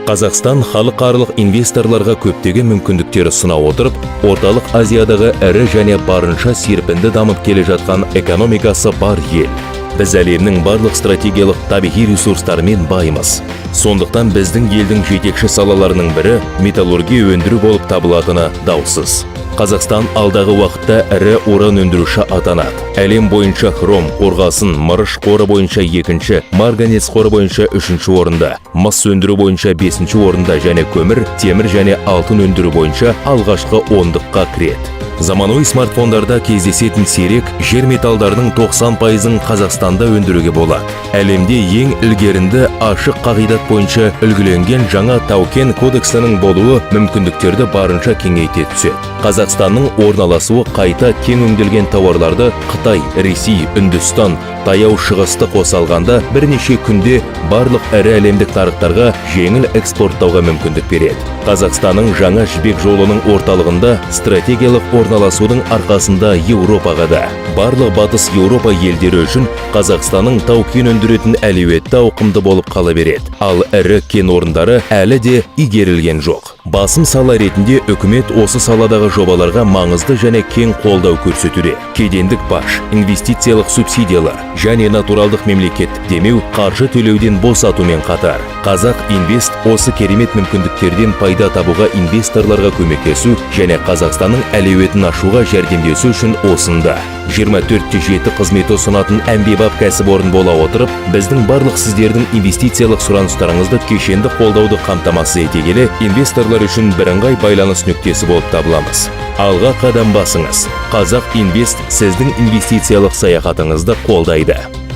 Қазақстан халықаралық инвесторларға көптеген мүмкіндіктер ұсына отырып, Орталық Азиядағы ірі және барынша серпінді дамып келе жатқан экономикасы бар ел. Біз әлемнің барлық стратегиялық табиғи ресурстарымен баймыз. Сондықтан біздің елдің жетекші салаларының бірі металлургия өндіру болып табылатыны даусыз. Қазақстан алдағы уақытта ірі уран өндіруші атанады. Әлем бойынша хром, қорғасын, мырыш қоры бойынша екінші, марганец қоры бойынша үшінші орында, мыс өндіру бойынша бесінші орында және көмір, темір және алтын өндіру бойынша алғашқы ондыққа кіреді. Заманауи смартфондарда кездесетін сирек жер металдарының 90 пайызын Қазақстанда өндіруге болады. Әлемде ең ілгерінді ашық қағидат бойынша үлгіленген жаңа тау-кен кодексінің болуы мүмкіндіктерді барынша кеңейте түседі. Қазақстанның орналасуы қайта кең өңделген тауарларды Қытай, Ресей, Үндістан, Таяу Шығысты қоса алғанда бірнеше күнде барлық ірі әлемдік нарықтарға жеңіл экспорттауға мүмкіндік береді. Қазақстанның Жаңа Жібек жолының орталығында стратегиялық орналасудың арқасында Еуропаға да, барлық Батыс Еуропа елдері үшін Қазақстанның тау-кен өндіретін әлеуетті ауқымды болып қала береді. Ал ірі кен орындары әлі де игерілген жоқ. Басым сала ретінде үкімет осы саладағы жобаларға маңызды және кең қолдау көрсетуде. Кедендік баж, инвестициялық субсидиялар және натуралдық мемлекеттік демеу қаржы төлеуден босатумен қатар, Қазақ Инвест осы керемет мүмкіндіктерден пайда табуға инвесторларға көмектесу және Қазақстанның әлеуетін ашуға жәрдемдесу үшін осында. 24/7 қызметі ұсынатын әмбебап кәсіпорын бола отырып, біздің барлық сіздердің инвестициялық сұраныстарыңызды кешенді қолдауды қамтамасыз ете келе, инвесторлар үшін бірыңғай байланыс нүктесі болып табыламыз. Алға қадам басыңыз. Қазақ Инвест сіздің инвестициялық саяхатыңызды қолдайды.